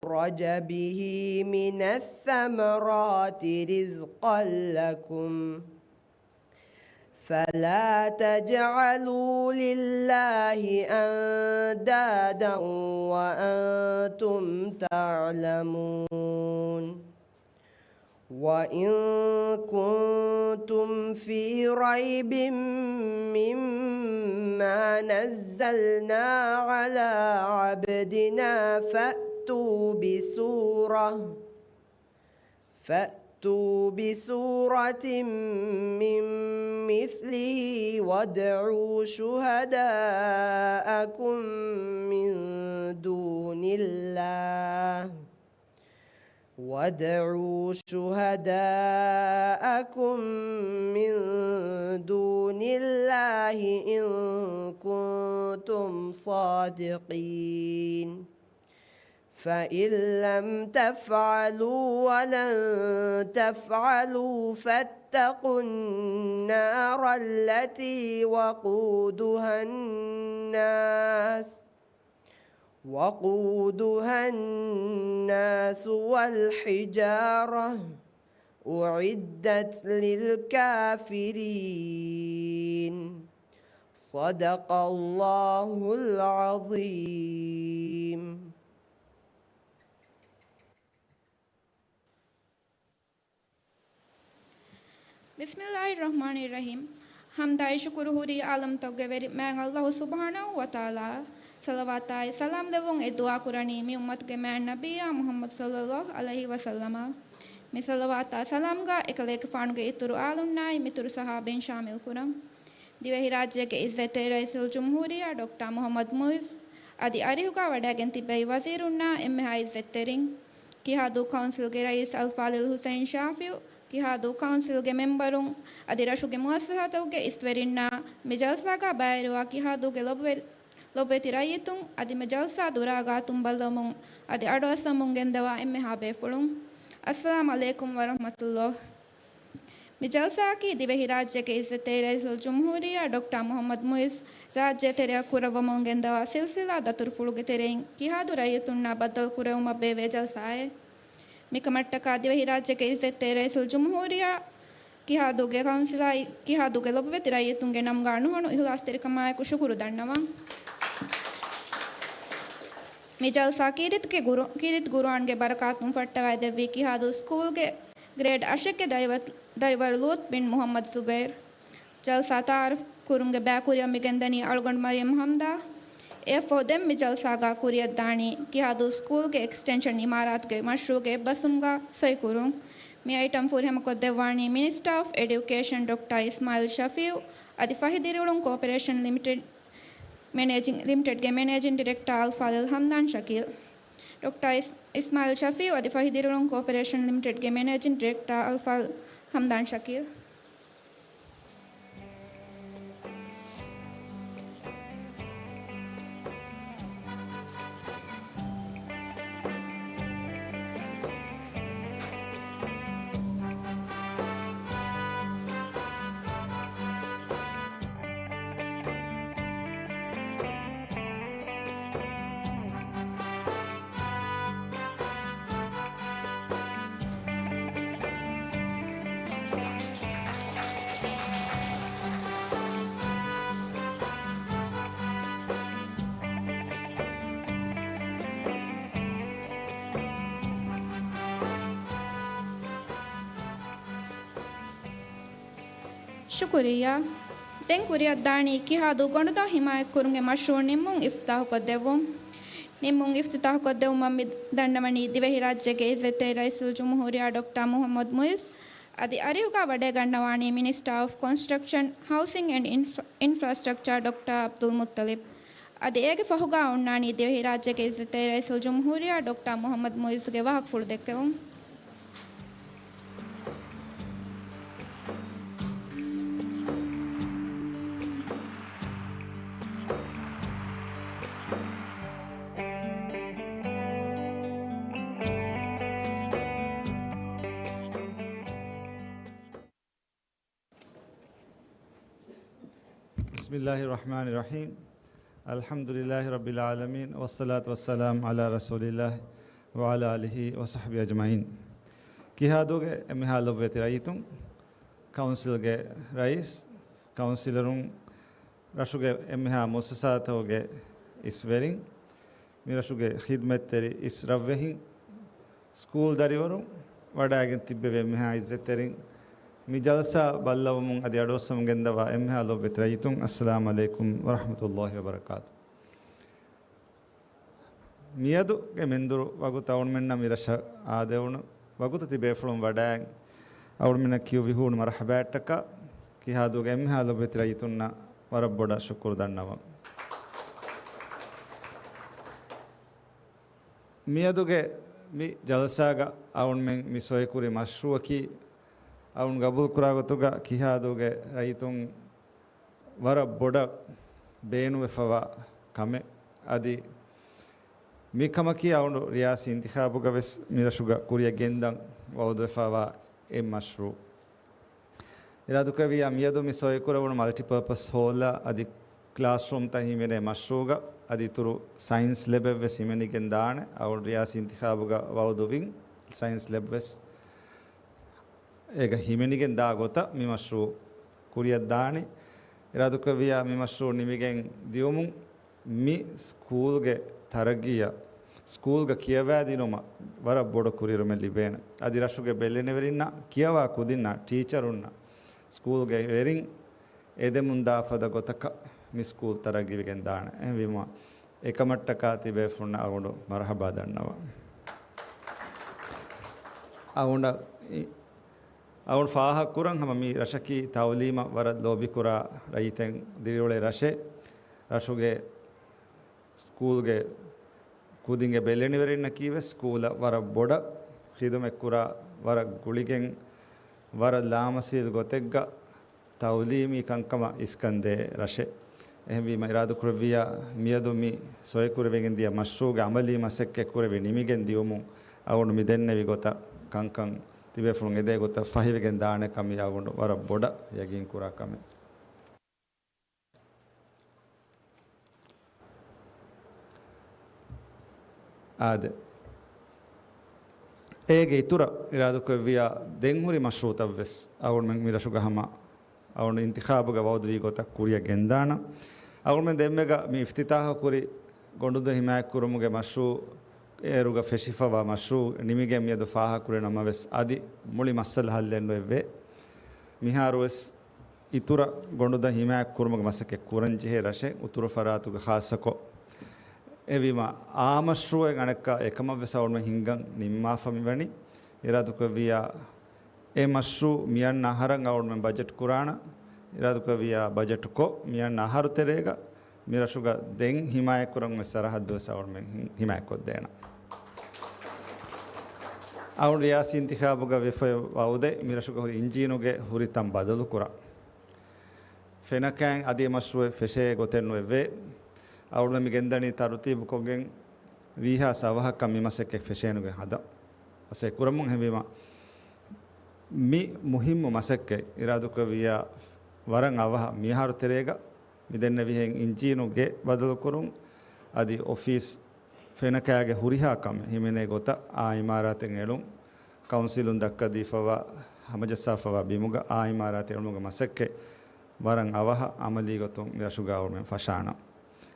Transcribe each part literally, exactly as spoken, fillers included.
أخرج به من الثمرات رزقا لكم فلا تجعلوا لله أندادا وأنتم تعلمون. وإن كنتم في ريب مما نزلنا على عبدنا فأتوا بسورة فأتوا بسورة من مثله وادعوا شهداءكم من دون الله وادعوا شهداءكم من دون الله إن كنتم صادقين. فإن لم تفعلوا ولن تفعلوا فاتقوا النار التي وقودها الناس وقودها الناس والحجارة أعدت للكافرين. صدق الله العظيم. بسم الله الرحمن الرحيم. ޙަމްދާއި ޝުކުރު ހުރީ ޢާލަމްތަކުގެ ވެރި މާތް ﷲ ސުބްޙާނަހޫ ވަތަޢާލާއަށް. ޞަލަވާތާއި ސަލާމް ލެއްވުން އެ ދުޢާ ކުރަނީ މި އުއްމަތުގެ މާތް ނަބިއްޔާ މުޙައްމަދު ޞައްލައްލާހު ޢަލައިހި ވަސައްލަމަށް. މި ޞަލަވާތާ ސަލާމްގަ އެކަލޭގެފާނުގެ އިތުރު އާލުންނާއި މިތުރު ޞަޙާބީން ޝާމިލް ކުރަން. ދިވެހިރާއްޖޭގެ އިއްޒަތްތެރި ރައީސުލްޖުމްހޫރިއްޔާ ޑޮކްޓާ މުޙައްމަދު މުޢިއްޒު އަދި އަރިހުގަ ވަޑައިގެން ތިއްބެވި ވަޒީރުންނާ އެންމެހާ އިއްޒަތްތެރިން، ކިހާދޫ ކައުންސިލްގެ ރައީސް އަލްފާޟިލް ޙުސައިން ޝާފިޢު، ކިހާދޫ ކައުންސިލްގެ މެމްބަރުން އަދި ރަށުގެ މުއައްސަސާތަކުގެ އިސްވެރިންނާ މި ޖަލްސާގަ ބައިވެރިވާ ކިހާދޫގެ ލޮބުވެ-، ލޮބުވެތި ރައްޔިތުން އަދި މި ޖަލްސާ ދުރާގާ ތުނބަލަމުން އަދި އަޑުއައްސަމުން ގެންދަވާ އެންމެހާ ބޭފުޅުން. އައްސަލާމް ޢަލައިކުމް ވަރަޙްމަތުﷲ. މި ޖަލްސާއަކީ ދިވެހިރާއްޖޭގެ އިއްޒަތްތެރި ރައީސުލްޖުމްހޫރިއްޔާ ޑޮކްޓާ މުޙައްމަދު މުޢިއްޒު ރާއްޖޭ ތެރެއަށް ކުރައްވަމުން ގެންދަވާ ސިލްސިލާ ދަތުރުފުޅުގެ ތެރެއިން ކިހާދޫ ރައްޔިތުންނާ ބައްދަލު ކުރެވުމަށް ބޭއްވޭ ޖަލްސާއެއް. މިކަމަށްޓަކާ ދިވެހިރާއްޖޭގެ އިއްޒަތްތެރި ރައީސުލްޖުމްހޫރިއްޔާ ކިހާދޫގެ ކައުންސިލާއި ކިހާދޫގެ ލޮބުވެތި ރައްޔިތުންގެ ނަމުގަ ނުހަނު އިޚްލާޞްތެރިކަމާއެކު ޝުކުރު ދަންނަވަން. މި ޖަލްސާ ކީރިތިގެ ގުރު-، ކީރިތި ގުރުއާންގެ ބަރަކާތުން ފައްޓަވައިދެއްވީ ކިހާދޫ ސްކޫލްގެ ގްރޭޑް އަށެއްގެ ދަރިވަ-، ދަރިވަރު ލޫޠް ބިން މުޙައްމަދު ޒުބައިރު. ޖަލްސާ ތަޢާރަފް ކުރުމުގެ ބައި ކުރިއަށް މިގެންދަނީ އަޅުގަނޑު މަރިޔަމް ޙަމްދާ. އެއަށްފަހު ދެން މި ޖަލްސާގަ ކުރިއަށްދާނީ ކިހާދޫ ސްކޫލްގެ އެކްސްޓެންޝަން އިމާރާތުގެ މަޝްރޫޢުގެ އެއްބަސްވުމުގަ ސޮއިކުރުން. މި އައިޓަމް ފުރިހަމަކޮށްދެއްވާނީ މިނިސްޓާ އޮފް އެޑިއުކޭޝަން ޑޮކްޓާ އިސްމާޢީލް ޝަފީޢު އަދި ފަހި ދިރިއުޅުން ކޯޕަރޭޝަން ލިމިޓެޑް މެނޭޖިން، ލިމިޓެޑްގެ މެނޭޖިން ޑިރެކްޓާ އަލްފާޟިލް ޙަމްދާން ޝަކީލް. ޑޮކްޓާ އިސް-، އިސްމާޢީލް ޝަފީޢު އަދި ފަހި ދިރިއުޅުން ކޯޕަރޭޝަން ލިމިޓެޑްގެ މެނޭޖިން ޑިރެކްޓާ އަލްފާޟިލް ޙަމްދާން ޝަކީލް. ޝުކުރިއްޔާ. ދެން ކުރިއަށްދާނީ ކިހާދޫ ގޮނޑުދޮށް ހިމާޔަތްކުރުމުގެ މަޝްރޫޢު ނިންމުން އިފްތިތާޙުކޮށްދެއްވުން. ނިންމުން އިފްތިތާޙުކޮށްދެއްވުމަށް މި ދަންނަވަނީ ދިވެހިރާއްޖޭގެ އިއްޒަތްތެރި ރައީސުލްޖުމްހޫރިއްޔާ ޑޮކްޓާ މުޙައްމަދު މުޢިއްޒު އަދި އަރިހުގަ ވަޑައިގަންނަވާނީ މިނިސްޓާ އޮފް ކޮންސްޓްރަކްޝަން، ހައުސިން އެންޑް އިންފްރާ-، އިންފްރާސްޓްރަކްޗާ ޑޮކްޓާ ޢަބްދުލް މުއްޠަލިބް. އަދި އޭގެ ފަހުގަ އޮންނާނީ ދިވެހިރާއްޖޭގެ އިއްޒަތްތެރި ރައީސުލްޖުމްހޫރިއްޔާ ޑޮކްޓާ މުޙައްމަދު މުޢިއްޒުގެ ވާހަކަފުޅު ދެއްކެވުން. بسم الله الرحمن الرحيم. الحمد لله رب العالمين، والصلاة والسلام على رسول الله ވަޢަލާ އާލިހި ވަޞަޙްބިހި އަޖްމަޢީން. ކިހާދޫގެ އެންމެހާ ލޮބުވެތި ރައްޔިތުން، ކައުންސިލްގެ ރައީސް، ކައުންސިލަރުން، ރަށުގެ އެންމެހާ މުއައްސަސާތަކުގެ އިސްވެރިން، މިރަށުގެ ޚިދްމަތްތެރި އިސް ރަށްވެހިން، ސްކޫލް ދަރިވަރުން، ވަޑައިގެން ތިއްބެވި އެންމެހާ އިއްޒަތްތެރިން، މި ޖަލްސާ ބައްލަވަމުން އަދި އަޑުއައްސަމުން ގެންދަވާ އެންމެހާ ލޮބުވެތި ރައްޔިތުން، އައްސަލާމު ޢަލައިކުމް ވަރަޙްމަތުﷲި ވަބަރަކާތު. މިއަދުގެ މެންދުރު ވަގުތު އަޅުމެންނަށް މި ރަށަށް އާދެވުނު ވަގުތު ތިބޭފުޅުން ވަޑައި އަޅުމެންނަށް ކިޔުއްވި ހޫނު މަރުޙަބާއަށްޓަކާ ކިހާދޫގެ އެންމެހާ ލޮބުވެތި ރައްޔިތުންނަށް ވަރަށް ބޮޑަށް ޝުކުރު ދަންނަވަން. މިއަދުގެ މި ޖަލްސާގަ އަޅުމެން މި ސޮއިކުރި މަޝްރޫޢަކީ އަޅުން ގަބޫލުކުރާ ގޮތުގަ ކިހާދޫގެ ރައްޔިތުން ވަރަށް ބޮޑަށް ބޭނުންވެފަވާ ކަމެއް. އަދި މި ކަމަކީ އަޅުން ރިޔާސީ އިންތިޚާބުގަ ވެސް މިރަށުގަ ކުރިއަށް ގެންދަން ވައުދުވެފަވާ އެއް މަޝްރޫޢު. އިރާދަކުރެއްވިއްޔާ މިއަދު މި ސޮއިކުރެވުނު މަލްޓިޕާޕަސް ހޯލްއާ އަދި ކްލާސްރޫމްތައް ހިމެނޭ މަޝްރޫޢުގަ އަދި އިތުރު ސައިންސް ލެބެއް ވެސް ހިމެނިގެން ދާނެ. އަޅުން ރިޔާސީ އިންތިޚާބުގަ ވައުދުވިން ސައިންސް ލެބް ވެސް އޭގަ ހިމެނިގެން ދާ ގޮތަށް މި މަޝްރޫޢު ކުރިއަށް ދާނީ. އިރާދަކުރެއްވިއްޔާ މި މަޝްރޫޢު ނިމިގެން ދިޔުމުން މި ސްކޫލްގެ ތަރައްގީއަށް، ސްކޫލްގަ ކިޔަވައިދިނުމަށް ވަރަށް ބޮޑު ކުރިއެރުމެއް ލިބޭނެ. އަދި ރަށުގެ ބެލެނިވެރިންނަށް، ކިޔަވާ ކުދިންނަށް، ޓީޗަރުންނަށް، ސްކޫލްގެ ވެރިން އެދެމުންދާ ފަދަ ގޮތަކަށް މި ސްކޫލް ތަރައްގީވެގެން ދާނެ. އެހެންވީމަ، އެކަމަށްޓަކާ ތިބޭފުޅުންނަށް އަޅުގަނޑު މަރުޙަބާ ދަންނަވަން. އަޅުގަނޑަށް އަޅުން ފާހަގަކުރަން ހަމަ މި ރަށަކީ ތައުލީމަށް ވަރަށް ލޯބިކުރާ ރައްޔިތެއް ދިރިއުޅޭ ރަށެއް. ރަށުގެ ސްކޫލްގެ ކުދިންގެ ބެލެނިވެރިންނަކީ ވެސް ސްކޫލަށް ވަރަށް ބޮޑަށް ޚިދުމަތްކުރާ، ވަރަށް ގުޅިގެން، ވަރަށް ލާމަސީލު ގޮތެއްގަ ތައުލީމީ ކަންކަމަށް އިސްކަންދޭ ރަށެއް. އެހެންވީމަ އިރާދަކުރެއްވިއްޔާ މިއަދު މި ސޮއިކުރެވިގެން ދިޔަ މަޝްރޫޢުގެ ޢަމަލީ މަސައްކަތް ކުރެވި ނިމިގެން ދިޔުމުން އަޅުގަނޑު މި ދެންނެވި ގޮތަށް ކަންކަން ތިބޭފުޅުން އެދޭ ގޮތަށް ފަހިވެގެން ދާނެ ކަމީ އަޅުގަނޑު ވަރަށް ބޮޑަށް ޔަގީންކުރާ ކަމެއް. އާދެ. އޭގެ އިތުރަށް އިރާދަކުރެއްވިއްޔާ ދެން ހުރި މަޝްރޫޢުތައް ވެސް އަޅުގަނޑުމެން މި ރަށުގަ ހަމަ އަޅުގަނޑު އިންތިޚާބުގަ ވައުދުވި ގޮތަށް ކުރިއަށް ގެންދާނަން. އަޅުގަނޑުމެން ދެންމެގަ މި އިފްތިތާޙު ކުރި ގޮނޑުދޮށް ހިމާޔަތްކުރުމުގެ މަޝްރޫޢު އޭރުގަ ފެށިފަވާ މަޝްރޫޢު ނިމިގެން މިއަދު ފާހަގަކުރި ނަމަވެސް އަދި މުޅި މައްސަލަ ޙައްލެއް ނުވެއްވޭ. މިހާރުވެސް އިތުރަށް ގޮނޑުދޮށް ހިމާޔަތްކުރުމުގެ މަސައްކަތް ކުރަންޖެހޭ ރަށެއް އުތުރު ފަރާތުގެ ޚާއްޞަކޮށް. އެހެންވީމަ، އާ މަޝްރޫޢެއް އަނެއްކާ އެކަމަށް ވެސް އަޅުގަނޑުމެން ހިންގަން ނިންމާފަ މިވަނީ. އިރާދަކުރެއްވިއްޔާ އެ މަޝްރޫޢު މިއަންނަ އަހަރަށް އަޅުގަނޑުމެން ބަޖެޓް ކުރާނަން. އިރާދަކުރެއްވިއްޔާ ބަޖެޓްކޮށް މިއަންނަ އަހަރު ތެރޭގަ މިރަށުގަ ދެން ހިމާޔަތްކުރަން އޮތް ސަރަހައްދު ވެސް އަޅުގަނޑުމެން ހި-، ހިމާޔަތްކޮށްދޭނަން. އަޅުގަނޑު ރިޔާސީ އިންތިޚާބުގަ ވެފައި ވައުދެއް މިރަށުގަ ހުރި އިންޖީނުގެ ހުރިތަން ބަދަލުކުރަން. ފެނަކައިން އަދި މަޝްރޫޢެއް ފެށޭ ގޮތެއް ނުވެއްވޭ. އަޅުގަނޑުމެން މި ގެންދަނީ ތަރުތީބުކޮށްގެން ވީހާވެސް އަވަހަކަށް މި މަސައްކަތް ފެށޭނުގެ ހަދަ އަސޭ ކުރަމުން. އެހެންވީމަ، މި މުހިއްމު މަސައްކަތް އިރާދަކުރެއްވިއްޔާ ވަރަށް އަވަހަށް މިއަހަރު ތެރޭގަ މި ދެންނެވިހެން އިންޖީނުގެ ބަދަލުކުރުން އަދި އޮފީސް ފެނަކައިގެ ހުރިހާ ކަމެއް ހިމެނޭ ގޮތަށް އާ އިމާރާތެއް އެޅުން، ކައުންސިލުން ދައްކަދީފަވާ، ހަމަޖައްސާފަވާ ބިމުގަ އާ އިމާރާތެއް އެޅުމުގެ މަސައްކަތް ވަރަށް އަވަހަށް އަމަލީ ގޮތުން މި ރަށުގަ އަޅުގަނޑުމެން ފަށާނަން.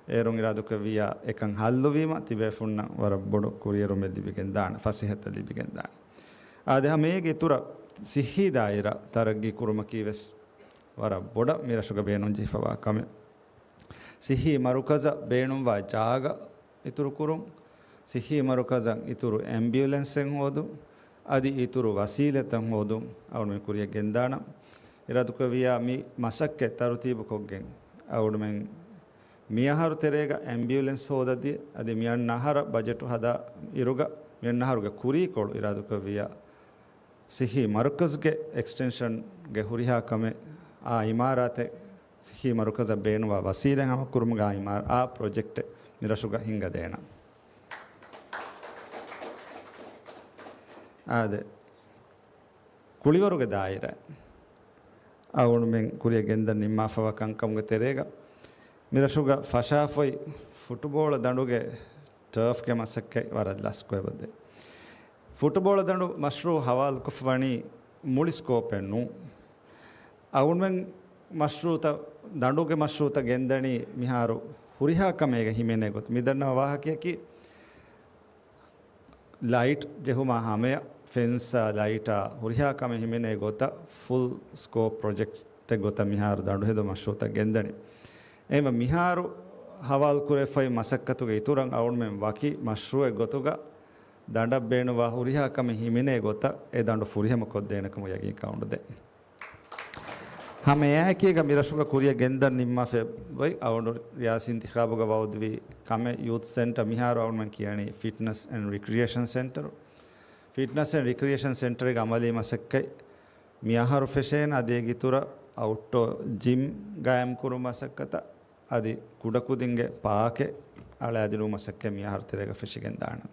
އޭރުން އިރާދަކުރެއްވިއްޔާ އެކަން ހައްލުވީމަ، ތިބޭފުންނަށް ވަރަށް ބޮޑު ކުރިއެރުމެއް ލިބިގެން ދާނެ، ފަސޭހަތައް ލިބިގެން ދާނެ. އާދެ، ހަމަ އޭގެ އިތުރަށް ސިއްހީ ދާއިރާ ތަރައްގީ ކުރުމަކީ ވެސް ވަރަށް ބޮޑަށް މި ރަށުގަ ބޭނުންޖެހިފަވާ ކަމެއް. ސިއްހީ މަރުކަޒަށް ބޭނުންވާ ޖާގަ އިތުރުކުރުން، ސިއްހީ މަރުކަޒަށް އިތުރު އެމްބިއުލެންސެއް ހޯދުން، އަދި އިތުރު ވަސީލަތްތައް ހޯދުން އަޅުގަނޑުމެން ކުރިއަށް ގެންދާނަން. އިރާދަކުރެއްވިއްޔާ މި މަސައްކަތް ތަރުތީބުކޮށްގެން އަޅުގަނޑުމެން މިއަހަރު ތެރޭގަ އެމްބިއުލެންސް ހޯދަދިޔަ، އަދި މިއަންނަ އަހަރަށް ބަޖެޓު ހަދާ އިރުގަ މިއަންނަ އަހަރުގެ ކުރީކޮޅު އިރާދަކުރެއްވިއްޔާ ސިއްހީ މަރުކަޒުގެ އެކްސްޓެންޝަންގެ ހުރިހާ ކަމެއް، އާ އިމާރާތެއް، ސިއްހީ މަރުކަޒަށް ބޭނުންވާ ވަސީލަތް ހަމަކުރުމުގެ އާ އިމާރާ، އާ ޕްރޮޖެކްޓެއް މި ރަށުގަ ހިންގަދޭނަން. އާދެ، ކުޅިވަރުގެ ދާއިރާ އަޅުގަނޑުމެން ކުރިއަށް ގެންދަން ނިންމާފަވާ ކަންކަމުގެ ތެރޭގަ މި ރަށުގަ ފަށާފައި ފުޓުބޯޅަ ދަނޑުގެ ޓާފްގެ މަސައްކަތް ވަރަށް ލަސްކޮށް އެބަދޭ. ފުޓުބޯޅަ ދަނޑު މަޝްރޫޢު ހަވާލުކޮށްފަ ވަނީ މުޅި ސްކޯޕެއް ނޫން. އަޅުގަނޑުމެން މަޝްރޫޢުތައް، ދަނޑުގެ މަޝްރޫޢުތައް ގެންދަނީ މިހާރު ހުރިހާ ކަމޭގަ ހިމެނޭ ގޮތަށް. މި ދަންނަވާ ވާހަކަޔަކީ، ލައިޓް ޖެހުމާ ހަމަޔަށް، ފެންސާ ލައިޓާ ހުރިހާ ކަމެއް ހިމެނޭ ގޮތަށް ފުލް ސްކޯޕް ޕްރޮޖެކްޓެއް ގޮތަށް މިހާރު ދަނޑުހެދުން މަޝްރޫޢުތައް ގެންދަނީ. އެހެންވެ، މިހާރު ހަވާލު ކުރެވިފައި މަސައްކަތުގެ އިތުރަށް އަޅުގަނޑުމެން ވަކި މަޝްރޫޢެއް ގޮތުގަ ދަނޑަށް ބޭނުންވާ ހުރިހާ ކަމެއް ހިމެނޭ ގޮތަށް އެ ދަނޑު ފުރިހަމަ ކޮށްދޭނެ ކަމަށް ޔަގީންކަން އުޑުދޭ. ހަމަ އެއާއެކީގަ މި ރަށުގަ ކުރިއަށް ގެންދަން ނިންމާފައި އޮތް އަޅުގަނޑު ރިޔާސީ އިންތިޚާބުގަ ވައުދުވި ކަމެއް ޔޫތު ސެންޓަރ، މިހާރު އަޅުގަނޑުމެން ކިޔަނީ ފިޓްނަސް އެންޑް ރިކްރިއޭޝަން ސެންޓަރު. ފިޓްނަސް އެންޑް ރިކްރިއޭޝަން ސެންޓަރުގެ އަމަލީ މަސައްކަތް މި އަހަރު ފެށޭނެ. އަދި އޭގެ އިތުރަށް އައުޓްޑޯ ޖިމް ގާއިމް ކުރުމަށް މަސައްކަތަށް އަދި ކުޑަކުދިންގެ ޕާކެއް އަޅާދިނުމަށް މަސައްކަތް މި އަހަރު ތެރޭގަ ފެށިގެން ދާނެ.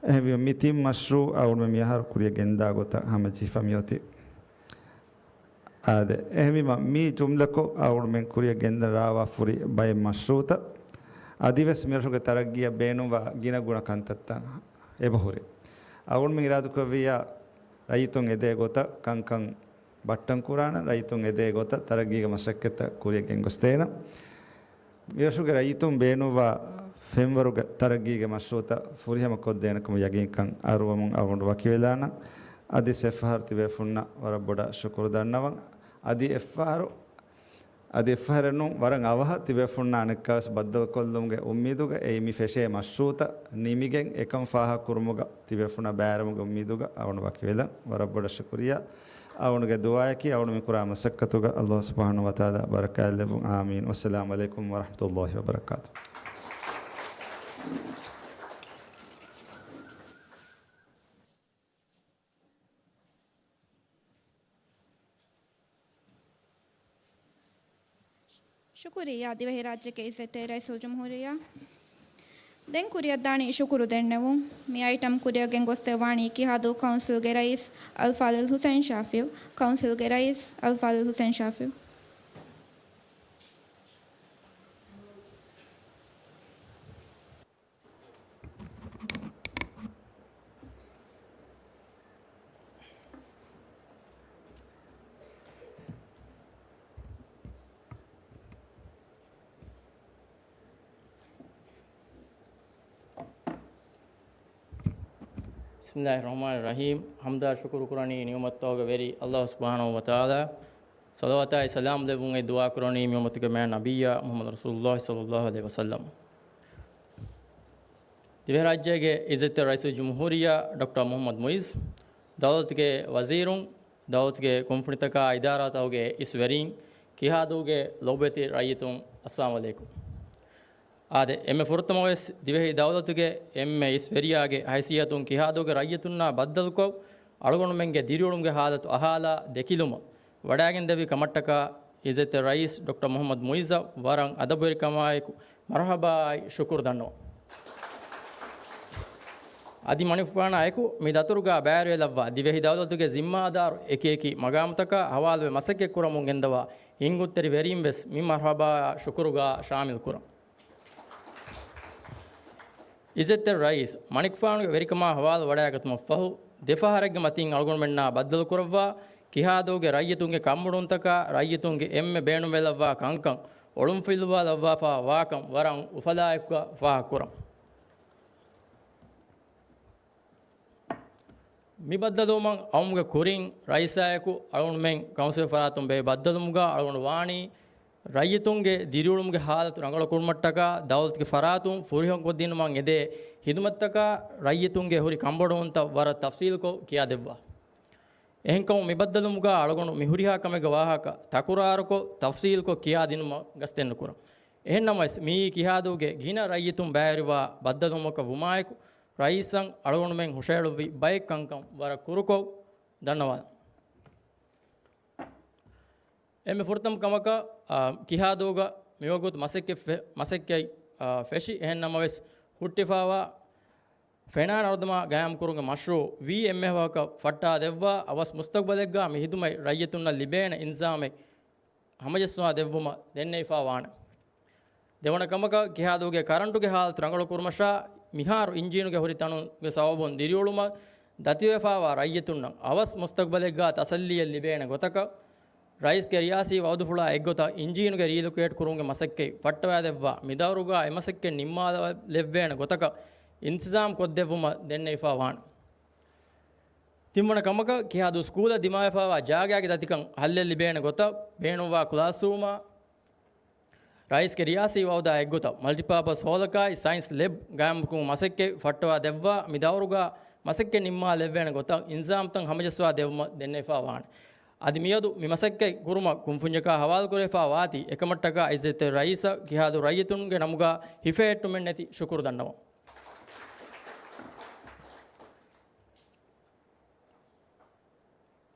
އެހެންވީމަ މި ތިން މަޝްރޫޢު އަޅުގަނޑުމެން މި އަހަރު ކުރިއަށް ގެންދާ ގޮތަށް ހަމަޖެހިފަ މިއޮތީ. އާދެ، އެހެންވީމަ މި ޖުމްލަކޮށް އަޅުގަނޑުމެން ކުރިއަށް ގެންދަރާވާފަ ހުރި ބައެއް މަޝްރޫޢުތައް އަދިވެސް މިރަށުގެ ތަރައްގީއަށް ބޭނުންވާ ގިނަގުނަ ކަންތައްތައް އެބަހުރި. އަޅުގަނޑުމެން އިރާދަކުރެއްވިއްޔާ ރައްޔިތުން އެދޭ ގޮތަށް ކަންކަން ބައްޓަން ކުރާނަން، ރައްޔިތުން އެދޭ ގޮތަށް ތަރައްގީގެ މަސައްކަތްތައް ކުރިއަށް ގެންގޮސްދޭނަން. މިރަށުގެ ރައްޔިތުން ބޭނުންވާ ފެންވަރުގެ ތަރައްގީގެ މަޝްރޫޢުތައް ފުރިހަމަ ކޮށްދޭނެކަމަށް ޔަގީންކަން އަރުވަމުން އަޅުގަނޑު ވަކިވެލާނަން. އަދި އެއްފަހަރު ތިބޭފުންނަށް ވަރަށް ބޮޑަށް ޝުކުރު ދަންނަވަން. އަދި އެއްފަހަރު، އަދި އެއްފަހަރެއް ނޫން، ވަރަށް އަވަހަށް ތިބޭފުންނާ އަނެއްކާވެސް ބައްދަލުކޮށްލުމުގެ އުއްމީދުގަ އެއީ މި ފެށޭ މަޝްރޫޢުތައް ނިމިގެން އެކަން ފާހަގަކުރުމުގަ ތިބޭފުންނާ ބައިވެރިވުމުގެ އުއްމީދުގަ އަޅުގަނޑު ވަކިވެލަން. ވަރަށް ބޮޑަށް ޝުކުރިއްޔާ. އަޅުގަނޑުގެ ދުޢާއަކީ އަޅުގަނޑު މި ކުރާ މަސައްކަތުގަ ﷲ ސުބްޙާނަހޫ ވަތަޢާލާ ބަރަކާތްލެއްވުން. އާމީން. ވައްސަލާމު ޢަލައިކުމް ވަރަޙްމަތުﷲ ވަބަރަކާތުހު. ޝުކުރިއްޔާ ދިވެހިރާއްޖޭގެ އިއްޒަތްތެރި ރައީސުލްޖުމްހޫރިއްޔާ. ދެން ކުރިއަށްދާނީ ޝުކުރު ދެންނެވުން. މި އައިޓަމް ކުރިއަށް ގެންގޮސްދެއްވާނީ ކިހާދޫ ކައުންސިލްގެ ރައީސް އަލްފާޟިލް ހުސެން ޝާފިޢު. ކައުންސިލްގެ ރައީސް އަލްފާޟިލް ހުސެން ޝާފިޢު. بسم الله الرحمن الرحيم. ޙަމްދާ ޝުކުރު ކުރަނީ ނިޢުމަތްތަކުގެ ވެރި ﷲ ސުބްޙާނަހޫ ވަތަޢާލާ. ޞަލަވާތާއި ސަލާމް ލެއްވުން އެ ދުޢާ ކުރަނީ މި އުއްމަތުގެ މާތް ނަބިއްޔާ މުޙައްމަދު ރަސޫލުﷲ ޞައްލަﷲ ޢަލައިހި ވަސައްލަމް. ދިވެހިރާއްޖޭގެ އިއްޒަތްތެރި ރައީސުލްޖުމްހޫރިއްޔާ ޑޮކްޓަރ މުޙައްމަދު މުޢިއްޒު، ދައުލަތުގެ ވަޒީރުން، ދައުލަތުގެ ކުންފުނިތަކާ އިދާރާތަކުގެ އިސް ވެރީން، ކިހާދޫގެ ލޯބިވެތި ރައްޔިތުން، އައްސަލާމު ޢަލައިކުމް. އާދެ، އެންމެ ފުރަތަމަވެސް ދިވެހި ދައުލަތުގެ އެންމެ އިސް ވެރިޔާގެ ހައިސިއްޔަތުން ކިހާދޫގެ ރައްޔިތުންނާ ބައްދަލުކޮށް، އަޅުގަނޑުމެންގެ ދިރިއުޅުމުގެ ހާލަތު އަހާލާ ދެކިލުމަށް ވަޑައިގެންދެވި ކަމަށްޓަކާ، އިއްޒަތްތެރި ރައީސް ޑޮކްޓަރ މުޙައްމަދު މުޢިއްޒަށް ވަރަށް އަދަބުވެރިކަމާއެކު މަރުޙަބާއާއި ޝުކުރު ދަންނަވަން. އަދި މަނިކުފާނާއެކު މި ދަތުރުގާ ބައިވެރިވެލައްވާ ދިވެހި ދައުލަތުގެ ޒިންމާދާރު އެކިއެކި މަގާމުތަކާ ހަވާލުވެ މަސައްކަތްކުރަމުން ގެންދަވާ ހިންގުންތެރި ވެރީން ވެސް މި މަރުޙަބާއާ ޝުކުރުގާ ޝާމިލް ކުރަން. އިއްޒަތްތެރި ރައީސް، މަނިކުފާނުގެ ވެރިކަމާ ހަވާލު ވަޑައިގަތުމަށްފަހު، ދެފަހަރެއްގެ މަތިން އަޅުގަނޑުމެންނާ ބައްދަލުކުރައްވާ، ކިހާދޫގެ ރައްޔިތުންގެ ކަންބޮޑުވުންތަކާ ރައްޔިތުންގެ އެންމެ ބޭނުންވެލައްވާ ކަންކަން އޮޅުންފިލުވާލައްވާފާ ވާކަން ވަރަށް އުފަލާއެކުގަ ފާހަގަކުރަން. މި ބައްދަލުވުމަށް އައުމުގެ ކުރިން ރައީސާއެކު އަޅުގަނޑުމެން ކައުންސިލް ފަރާތުން ބޭއްވި ބައްދަލުވުމުގަ އަޅުގަނޑު ވާނީ ރައްޔިތުންގެ ދިރިއުޅުމުގެ ހާލަތު ރަނގަޅުކުރުމަށްޓަކާ ދައުލަތުގެ ފަރާތުން ފުރިހަމަކޮށްދިނުމަށް އެދޭ ހިދުމަތްތަކާ ރައްޔިތުންގެ ހުރި ކަންބޮޑުވުންތައް ވަރަށް ތަފްސީލުކޮށް ކިޔާދެއްވާ. އެހެންކަމުން މި ބައްދަލުވުމުގަ އަޅުގަނޑު މި ހުރިހާ ކަމެއްގެ ވާހަކަ ތަކުރާރުކޮށް ތަފްސީލުކޮށް ކިޔާދިނުމަށް ގަސްތެއްނުކުރަން. އެހެންނަމަވެސް މިއީ ކިހާދޫގެ ގިނަ ރައްޔިތުން ބައިވެރިވާ ބައްދަލުވުމަކަށް ވުމާއެކު، ރައީސަށް އަޅުގަނޑުމެން ހުށަހެޅުއްވި ބައެއް ކަންކަން ވަރަށް ކުރުކޮށް ދަންނަވާލަން. އެންމެ ފުރަތަމަ ކަމަކަށް، އާ، ކިހާދޫގަ މިވަގުތު މަސައްކަތް ފެ-، މަސައްކަތް، އާ، ފެށި އެހެން ނަމަވެސް ހުއްޓިފާވާ ފެނާ ނަރުދަމާ ގާއިމްކުރުމުގެ މަޝްރޫޢު ވީ އެންމެ ވަހަކަށް ފައްޓާ ދެއްވާ އަވަސް މުސްތަގްބަލެއްގަ މި ހިދުމަތް ރައްޔިތުންނަށް ލިބޭނެ އިންޒާމެއް ހަމަޖައްސަވާ ދެއްވުމަށް ދެންނެވިފާ ވާނެ. ދެވަނަ ކަމަކަށް، ކިހާދޫގެ ކަރަންޓުގެ ހާލަތު ރަނގަޅު ކުރުމަށާ، މިހާރު އިންޖީނުގެ ހުރި ތަނުގެ ސަބަބުން ދިރިއުޅުމަށް ދަތިވެފާވާ ރައްޔިތުންނަށް އަވަސް މުސްތަޤްބަލެއްގާ ތަސައްލީއެއް ލިބޭނެ ގޮތަކަށް، ރައީސްގެ ރިޔާސީ ވައުދުފުޅާ އެއްގޮތަށް އިންޖީނުގެ ރީލޮކޭޓް ކުރުމުގެ މަސައްކަތް ފައްޓަވާދެއްވާ މިދައުރުގާ އެމަސައްކަތް ނިންމާލެއްވޭނެ ގޮތަކަށް އިންތިޒާމް ކޮށްދެއްވުމަށް ދެންނެވިފާ ވާނެ. ތިންވަނަ ކަމަކަށް، ކިހާދޫ ސްކޫލަށް ދިމާވެފާވާ ޖާގައިގެ ދަތިކަން ހައްލެއް ލިބޭނެ ގޮތަށް ބޭނުންވާ ކްލާސްރޫމާ، ރައީސްގެ ރިޔާސީ ވައުދާ އެއްގޮތަށް މަލްޓިޕާޕަސް ހޯލަކާއި ސައިންސް ލެބް ގާއިމްކުރުމުގެ މަސައްކަތް ފައްޓަވާ ދެއްވާ މި ދައުރުގާ މަސައްކަތް ނިންމާލެއްވޭނެ ގޮތަށް އިންތިޒާމްތައް ހަމަޖައްސަވާ ދެއްވުމަށް ދެންނެވިފާ ވާނެ. އަދި މިއަދު މި މަސައްކަތް ކުރުމަށް ކުންފުންޏަކާ ހަވާލުކުރެވިފާ ވާތީ، އެކަމަށްޓަކާ އިއްޒަތްތެރި ރައީސަށް ކިހާދޫ ރައްޔިތުންގެ ނަމުގާ ހިފެހެއްޓުމެއްނެތި ޝުކުރު ދަންނަވަން.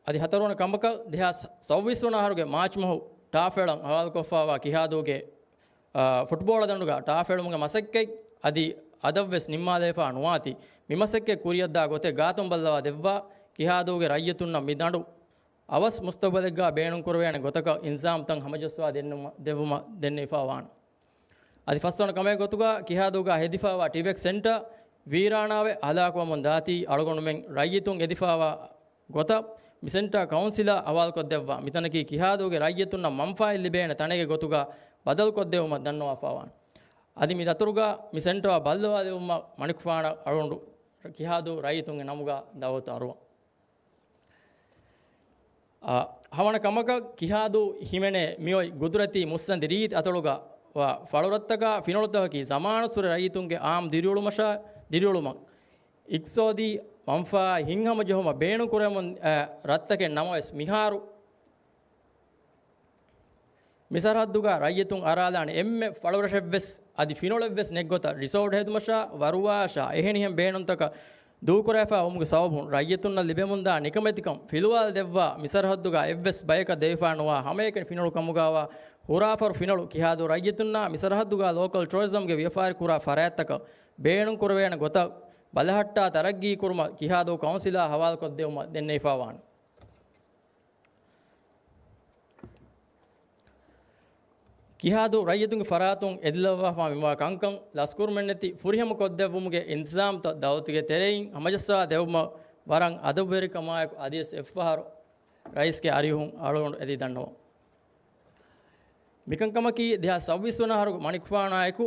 އަދި ހަތަރުވަނަ ކަމަކަށް، ދެހާސް ސައުވީސް ވަނަ އަހަރުގެ މާޗް މަހު ޓާފް އެޅަން ހަވާލުކޮށްފާވާ ކިހާދޫގެ، އާ، ފުޓްބޯޅަ ދަނޑުގަ ޓާފް އެޅުމުގެ މަސައްކަތް އަދި އަދަށްވެސް ނިންމާލެވިފާ ނުވާތީ، މި މަސައްކަތް ކުރިއަށްދާ ގޮތެއް ގާތުން ބައްލަވާ ދެއްވާ ކިހާދޫގެ ރައްޔިތުންނަށް މި ދަނޑު އަވަސް މުސްތަޤްބަލެއްގާ ބޭނުންކުރެވޭނެ ގޮތަކަށް އިންތިޒާމްތައް ހަމަޖައްސަވާ ދެންނުމަ-، ދެއްވުމަށް ދެންނެވިފާ ވާނެ. އަދި ފަސްވަނަ ކަމެއް ގޮތުގަ ކިހާދޫގަ ހެދިފާވާ ޓިބެކް ސެންޓަރ ވީރާނާވެ ހަލާކުވަމުން ދާތީ، އަޅުގަނޑުމެން ރައްޔިތުން އެދިފާވާ ގޮތަށް މި ސެންޓަރ ކައުންސިލަށް ހަވާލުކޮށްދެއްވާ، މިތަނަކީ ކިހާދޫގެ ރައްޔިތުންނަށް މަންފާއެއް ލިބޭނެ ތަނެއްގެ ގޮތުގަ ބަދަލުކޮށްދެއްވުމަށް ދަންނަވާފާވާނެ. އަދި މި ދަތުރުގަ މި ސެންޓަރ ބައްލަވާލެވުމަށް މަނިކުފާނަށް އަޅުގަނޑު ކިހާދޫ ރައްޔިތުންގެ ނަމުގަ ދައުވަތު އަރުވަން. އާ، ހަވަނަ ކަމަކަށް ކިހާދޫ ހިމެނޭ މިއޮތް ގުދުރަތީ މުއްސަނދި ރީތި އަތޮޅުގަ ވާ ފަޅުރަށްތަކާ ފިނޮޅުތަކަކީ ޒަމާނުއްސުރެ ރައްޔިތުންގެ އާއްމު ދިރިއުޅުމަށާ، ދިރިއުޅުމަށް އިޤްތިޞާދީ މަންފާއާ ހިތްހަމަޖެހުމަށް ބޭނުންކުރެވެމުން އައި ރަށްތަކެއް ނަމަވެސް، މިހާރު މި ސަރަހައްދުގަ ރައްޔިތުން އަރާލާނެ އެންމެ ފަޅުރަށެއްވެސް އަދި ފިނޮޅެއްވެސް ނެތްގޮތަށް ރިސޯޓް ހެދުމަށާ، ވަރުވާށާ އެހެނިހެން ބޭނުންތަކަށް ދޫކުރެވިފާ ވުމުގެ ސަބަބުން ރައްޔިތުންނަށް ލިބެމުންދާ ނިކަމެތިކަން ފިލުވާލަދެއްވާ، މި ސަރަހައްދުގަ އެއްވެސް ބަޔަކަށް ދެވިފާ ނުވާ ހަމައެކަނި ފިނޮޅު ކަމުގަވާ ހުރާފަރު ފިނޮޅު ކިހާދޫ ރައްޔިތުންނާ މި ސަރަހައްދުގަ ލޯކަލް ޓުއަރިޒަމްގެ ވިޔަފާރި ކުރާ ފަރާތްތަކަށް ބޭނުންކުރެވޭނެ ގޮތަށް ބަލަހައްޓާ ތަރައްގީ ކުރުމަށް ކިހާދޫ ކައުންސިލާ ހަވާލުކޮށްދެވުމަށް ދެންނެވިފާ ވާނެ. ކިހާދޫ ރައްޔިތުންގެ ފަރާތުން އެދިލައްވާފާ މިވާ ކަންކަން ލަސްކުރުމެއްނެތި ފުރިހަމަ ކޮށްދެއްވުމުގެ އިންތިޒާމްތައް ދައުލަތުގެ ތެރެއިން ހަމަޖައްސާ ދެއްވުމަށް ވަރަށް އަދަބުވެރިކަމާއެކު އަދިވެސް އެއްފަހަރު ރައީސްގެ އަރިހުން އަޅުގަނޑު އެދި ދަންނަވަން. މިކަންކަމަކީ ދެހާސް ސައުވީސް ވަނަ އަހަރު މަނިކުފާނާއެކު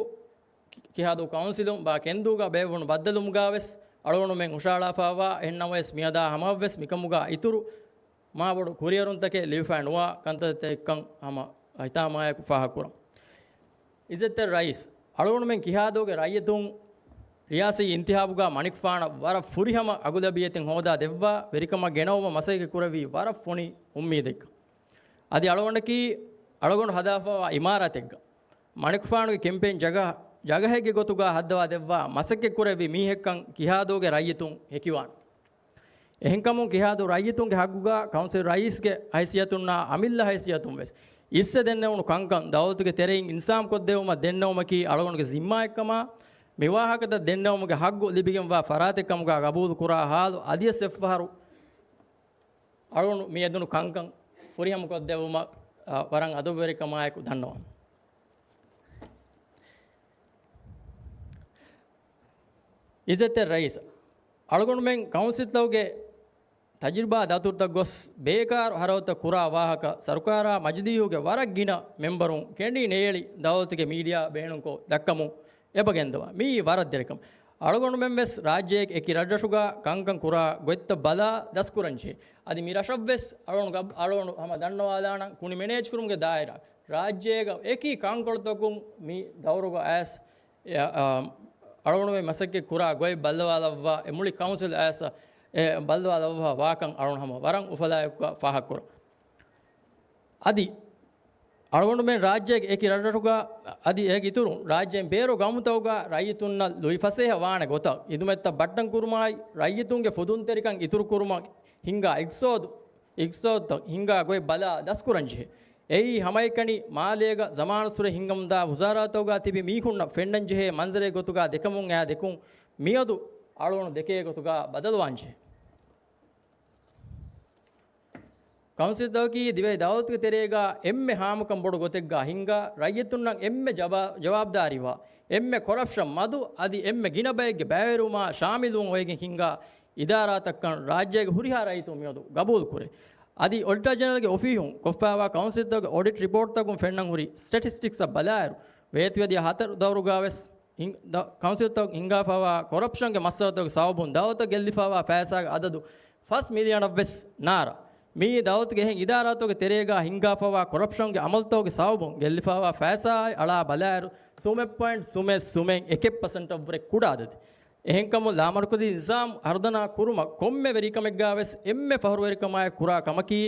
ކި-، ކިހާދޫ ކައުންސިލުން ބާ ކެންދޫގަ ބޭއްވުނު ބައްދަލުވުމުގަވެސް އަޅުގަނޑުމެން ހުށަހަޅާފާވާ. އެހެންނަމަވެސް މިއަދާ ހަމައަށްވެސް މިކަމުގަ އިތުރު މާބޮޑު ކުރިއެރުންތަކެއް ލިބިފައި ނުވާ ކަންތައްތަކެއްކަން ހަމަ ހިތާމައާއެކު ފާހަގަކުރަން. އިއްޒަތްތެރި ރައީސް، އަޅުގަނޑުމެން ކިހާދޫގެ ރައްޔިތުން ރިޔާސީ އިންތިހާބުގަ މަނިކުފާނަށް ވަރަށް ފުރިހަމަ އަގު ލަބިޔަތިން ހޯދާ ދެއްވާ ވެރިކަމަށް ގެނައުމަށް މަސައްކަތް ކުރެއްވީ ވަރަށް ފޮނި އުއްމީދެއްގަ. އަދި އަޅުގަނޑަކީ އަޅުގަނޑު ހަދާފަވާ އިމާރާތެއްގަ މަނިކުފާނުގެ ކެމްޕޭން ޖަގަ-، ޖަގަހެއްގެ ގޮތުގަ ހައްދަވާ ދެއްވާ މަސައްކަތް ކުރެއްވި މީހެއްކަން ކިހާދޫގެ ރައްޔިތުން ހެކިވާނެ. އެހެންކަމުން ކިހާދޫ ރައްޔިތުންގެ ހައްގުގަ ކައުންސިލް ރައީސްގެ ހައިސިއްޔަތުންނާ އަމިއްލަ ހައިސިއްޔަތުން ވެސް އިއްސެ ދެންނެވުނު ކަންކަން ދައުލަތުގެ ތެރެއިން އިންތިޒާމް ކޮށްދެއްވުމަށް ދެންނެވުމަކީ އަޅުގަނޑުގެ ޒިންމާއެއްކަމާ، މި ވާހަކަތައް ދެންނެވުމުގެ ހައްގު ލިބިގެންވާ ފަރާތެއް ކަމުގަ ގަބޫލު ކުރާ ހާލު އަދިވެސް އެއްފަހަރު އަޅުގަނޑު މި އެދުނު ކަންކަން ފުރިހަމަ ކޮށްދެއްވުމަށް، އަ، ވަރަށް އަދަބުވެރިކަމާއެކު ދަންނަވަން. އިއްޒަތްތެރި ރައީސް، އަޅުގަނޑުމެން ކައުންސިލްތަކުގެ ތަޖުރިބާ ދަތުރުތައް ގޮސް ބޭކާރު ހަރަދުތައް ކުރާ ވާހަކަ ސަރުކާރާ މަޖިލީހުގެ ވަރަށް ގިނަ މެމްބަރުން ކެނޑި ނޭޅި ދައުލަތުގެ މީޑިއާ ބޭނުންކޮށް ދައްކަމުން އެބަ ގެންދަވާ. މިއީ ވަރަށް ދެރަކަމެއް. އަޅުގަނޑުމެން ވެސް ރާއްޖޭގެ އެކި ރަށްރަށުގަ ކަންކަން ކުރާ ގޮތްތައް ބަލާ ދަސްކުރަންޖެހޭ. އަދި މި ރަށަށްވެސް އަޅުގަނޑު ގަބް-، އަޅުގަނޑު ހަމަ ދަންނަވާލާނަން ކުނި މެނޭޖްކުރުމުގެ ދާއިރާ ރާއްޖޭގަ އެކި ކަންކޮޅުތަކުން މި ދައުރުގަ އައިސް އެ، އަ، އަޅުގަނޑުމެން މަސައްކަތް ކުރާ ގޮތް ބައްލަވާލައްވާ، އެ މުޅި ކައުންސިލް އައިސް އެ ބައްލަވާލައްވާ ވާކަން އަޅުގަނޑު ހަމަ ވަރަށް އުފަލާއެކުގަ ފާހަގަކުރަން. އަދި އަޅުގަނޑުމެން ރާއްޖޭގެ އެކި ރަށްރަށުގަ އަދި އޭގެ އިތުރުން ރާއްޖޭން ބޭރު ގައުމުތަކުގަ ރައްޔިތުންނަށް ލުއި ފަސޭހަ ވާނެ ގޮތަށް އިދުމަތްތައް ބައްޓަން ކުރުމާއި، ރައްޔިތުންގެ ފުދުންތެރިކަން އިތުރުކުރުމަށް ހިންގާ އިޤްތިޞާދު، އިޤްތިޞާދުތައް ހިންގާ ގޮތް ބަލާ ދަސްކުރަންޖެހޭ. އެއީ ހަމައެކަނި މާލޭގަ ޒަމާނުއްސުރެ ހިންގަމުންދާ ވުޒާރާތަކުގަ ތިބި މީހުންނަށް ފެންނަންޖެހޭ މަންޒަރެއް ގޮތުގަ ދެކެމުން އައި ދެކުން މިއަދު އަޅުގަނޑު ދެކޭ ގޮތުގަ ބަދަލުވާންޖެހޭ. ކައުންސިލްތަކަކީ ދިވެހި ދައުލަތުގެ ތެރޭގަ އެންމެ ހާމަކަން ބޮޑު ގޮތެއްގަ ހިންގާ، ރައްޔިތުންނަށް އެންމެ ޖަބާ-، ޖަވާބުދާރީވާ، އެންމެ ކޮރަޕްޝަން މަދު އަދި އެންމެ ގިނަ ބައެއްގެ ބައިވެރިވުމާ ޝާމިލުވުން އޮވެގެން ހިންގާ އިދާރާތައްކަން ރާއްޖޭގެ ހުރިހާ ރައްޔިތުން މިއަދު ގަބޫލުކުރޭ. އަދި އޮޑިޓަރ ޖެނެރަލްގެ އޮފީހުން ކޮށްފައިވާ ކައުންސިލްތަކުގެ އޮޑިޓް ރިޕޯޓްތަކުން ފެންނަން ހުރި ސްޓެޓިސްޓިކްސްއަށް ބަލާއިރު، ވޭތުވެދިޔަ ހަތަރު ދައުރުގަ ވެސް ހިން-، ދަ-، ކައުންސިލްތަކުން ހިންގާފައިވާ ކޮރަޕްޝަންގެ މައްސަލަތަކުގެ ސަބަބުން ދައުލަތަށް ގެއްލިފައިވާ ފައިސާގެ އަދަދު ފަސް މިލިއަނަށް ވެސް ނާރާ. މިއީ ދައުލަތުގެ އެހެން އިދާރާތަކުގެ ތެރޭގަ ހިންގާފައިވާ ކޮރަޕްޝަންގެ އަމަލުތަކުގެ ސަބަބުން ގެއްލިފައިވާ ފައިސާއާއި އަޅާ ބަލާއިރު، ސުމެއް ޕޮއިންޓް ސުމެއް ސުމެއް އެކެއް ޕަސެންޓަށްވުރެ ކުޑަ އަދަދެއް. އެހެންކަމުން ލާމަރުކަޒީ ނިޒާމް ހަރުދަނާ ކުރުމަށް ކޮންމެ ވެރިކަމެއްގަ ވެސް އެންމެ ފަހުރުވެރިކަމާއެކު ކުރާ ކަމަކީ،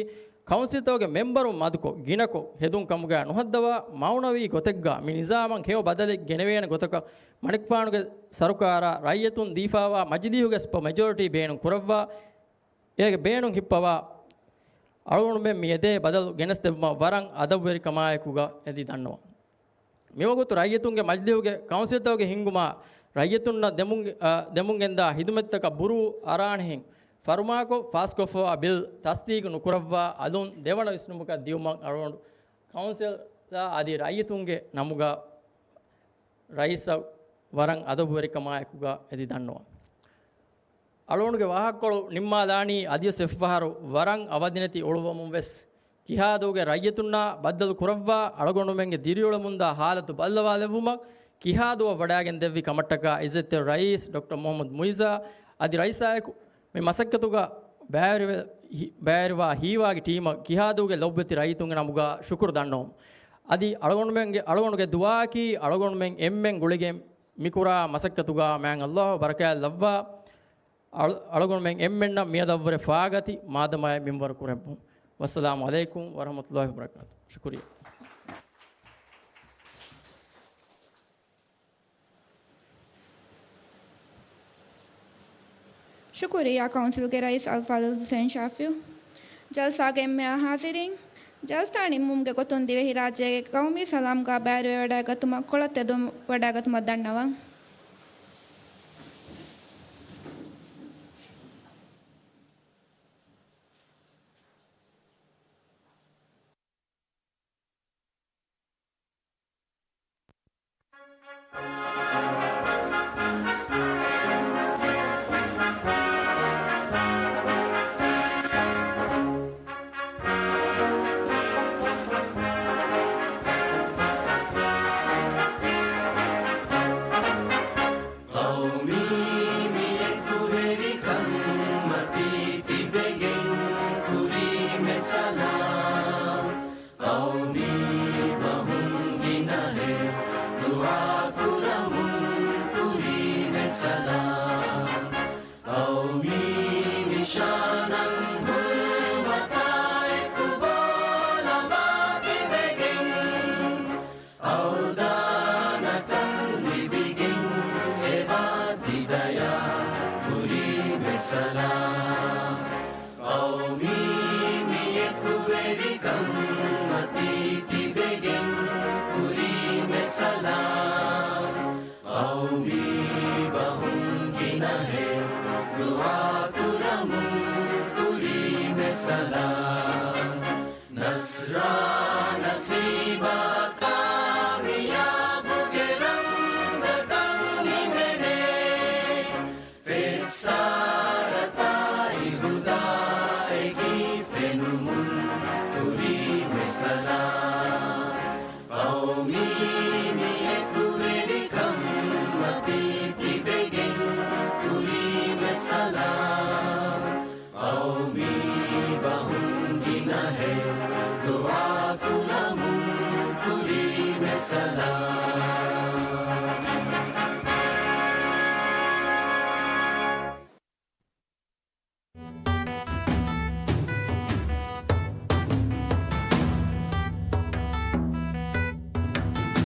ކައުންސިލްތަކުގެ މެމްބަރުން މަދުކޮށް، ގިނަކޮށް، ހެދުން ކަމުގައި ނުހައްދަވާ، މައުނަވީ ގޮތެއްގަ މި ނިޒާމަށް ހެޔޮ ބަދަލެއް ގެނެވޭނެ ގޮތަކަށް މަނިކުފާނުގެ ސަރުކާރާ ރައްޔިތުން ދީފާވާ މަޖިލީހުގެ ސުޕަ މެޖޯރިޓީ ބޭނުން ކުރައްވާ، އޭގެ ބޭނުން ހިއްޕަވާ، އަޅުގަނޑުމެން މި އެދޭ ބަދަލު ގެނެސްދެއްވުމަށް ވަރަށް އަދަބުވެރިކަމާއެކުގަ އެދި ދަންނަވަން. މިވަގުތު ރައްޔިތުންގެ މަޖިލީހުގެ ކައުންސިލްތަކުގެ ހިންގުމާ ރައްޔިތުންނަށް ދެމުން-، އަ، ދެމުންގެންދާ ހިދުމަތްތަކަށް ބުރޫ އަރާނެހެން ފަރުމާކޮށް ފާސްކޮށްފަވާ ބިލް ތަސްދީގު ނުކުރައްވާ އަލުން ދެވަނަ ވިސްނުމަކަށް ދިއުމަށް އަޅުގަނޑު ކައުންސިލްއާ އަދި ރައްޔިތުންގެ ނަމުގަ ރައީސަށް ވަރަށް އަދަބުވެރިކަމާއެކުގަ އެދި ދަންނަވަން. އަޅުގަނޑުގެ ވާހަކަކޮޅު ނިންމާލާނީ އަދިވެސް އެއްފަހަރު ވަރަށް އަވަދިނެތި އުޅުއްވަމުން ވެސް، ކިހާދޫގެ ރައްޔިތުންނާ ބައްދަލު ކުރައްވާ، އަޅުގަނޑުމެންގެ ދިރިއުޅެމުންދާ ހާލަތު ބައްލަވާލެއްވުމަށް، ކިހާދޫއަށް ވަޑައިގެން ދެއްވި ކަމަށްޓަކާ އިއްޒަތްތެރި ރައީސް ޑޮކްޓަރ މުހައްމަދު މުއިއްޒާ އަދި ރައީސާއެކު މި މަސައްކަތުގަ ބައިވެރިވެ-، ހި-، ބައިވެރިވާ ހީވާގި ޓީމަށް ކިހާދޫގެ ލޮބުވެތި ރައްޔިތުންގެ ނަމުގަ ޝުކުރު ދަންނަވަމުން. އަދި އަޅުގަނޑުމެންގެ، އަޅުގަނޑުގެ ދުޢާއަކީ އަޅުގަނޑުމެން އެންމެން ގުޅިގެން މިކުރާ މަސައްކަތުގަ މާތް ﷲ ބަރަކާތް ލައްވާ، އަޅު-، އަޅުގަނޑުމެން އެންމެންނަށް މިއަދަށްވުރެ ފާގަތި މާދަމާއެއް މިންވަރު ކުރެއްވުން. ވައްސަލާމު ޢަލައިކުމް ވަރަޙްމަތުﷲ ވަބަރަކާތު. ޝުކުރިއްޔާ. ޝުކުރިއްޔާ ކައުންސިލްގެ ރައީސް އަލްފާޟިލް ޙުސައިން ޝާފިޢު. ޖަލްސާގެ އެންމެ އާ ޙާޟިރީން، ޖަލްސާ ނިންމުމުގެ ގޮތުން ދިވެހިރާއްޖޭގެ ޤައުމީ ސަލާމްގާ ބައިވެރިވެވަޑައިގަތުމަށް ކޮޅަށް ތެދުން ވަޑައިގަތުމަށް ދަންނަވަން. ޤައުމީ މި އެކުވެރިކަންމަތީ ތިބެގެން ކުރީމެ ސަލާމް. ޤައުމީ ބަހުން ގިނަހެޔޮ ދުޢާކުރަމުން ކުރީމެ ސަލާމް. ޤައުމީ ނިޝާނަށް ހުރުމަތާއެކު ބޯލަމާ ތިބެގެން އަވަދާނަކަން ލިބިގެން އެބާ ތި ދަޔާ ކުރީމެ ސަލާމް. ޤައުމީ މި އެކުވެރިކަންމަތީ ތިބެގެން ކުރީމެ ސަލާމް. ޤައުމީ ބަހުން ގިނަހެޔޮ ދުޢާކުރަމުން ކުރީމެ ސަލާމް. ނަޞްރާ ނަސީބާ ކާމިޔާބުގެ ރަމްޒަކަށް ހިމެނޭ. ފެއްސާރަތާއި ހުދާއެކީ ފެނުމުން ކުރީމެ ސަލާމް. ޤައުމީ މި އެކުވެރިކަންމަތީ ތިބެގެން ކުރީމެ ސަލާމް. ޤައުމީ ބަހުން ގިނަހެޔޮ ދުޢާކުރަމުން